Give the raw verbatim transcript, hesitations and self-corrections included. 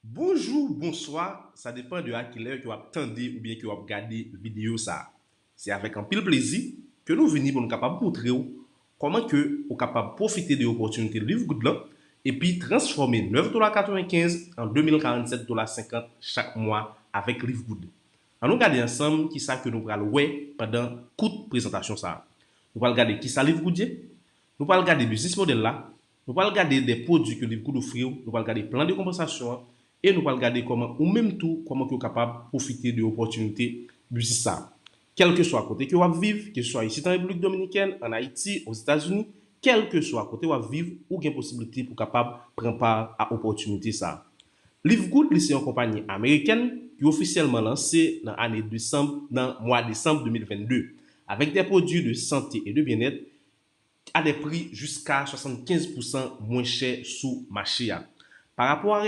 Bonjou, bonswa, sa depann de a kilè ke w ap tande oubyen ke w ap gade videyo sa a. Se avèk anpil plezi ke nou vini pou nou kapab montre w kòman ke ou kapab pwofite de opòtinite Liv Goud lan epi transfòme nèf dola katrevenkenz an de mil karannsèt dola senkant chak mwa avèk Liv Goud. Ann nou gade ansanm kisa ke nou pral wè pandan kout prezantasyon sa a. Nou pral gade kisa Liv Goud ye, nou pral gade biznis modèl la, nou pral gade de pwodui ke Liv Goud ofri w, nou pral gade plan de konpansasyon an, e nou pral gade kòman ou menm tou, kòman ke w kapab pwofite de opòtinite biznis sa a. Kèlkeswa kote ke w ap viv, keseswa isit an Repiblik Dominikèn, an Ayiti, Ozetazini, kèlkeswa kote w ap viv, ou gen posiblite pou kapab pran pa a opòtinite sa a. Liv Goud, li se yon konpayi amerikèn ki ofisyèlman lanse nan ane desanm, nan mwa desanm de mil vennde, avèk de pwodui de sante e de byennèt a de pri jiska swasannkenz pousan mwen chè sou mache a. Pa rapò a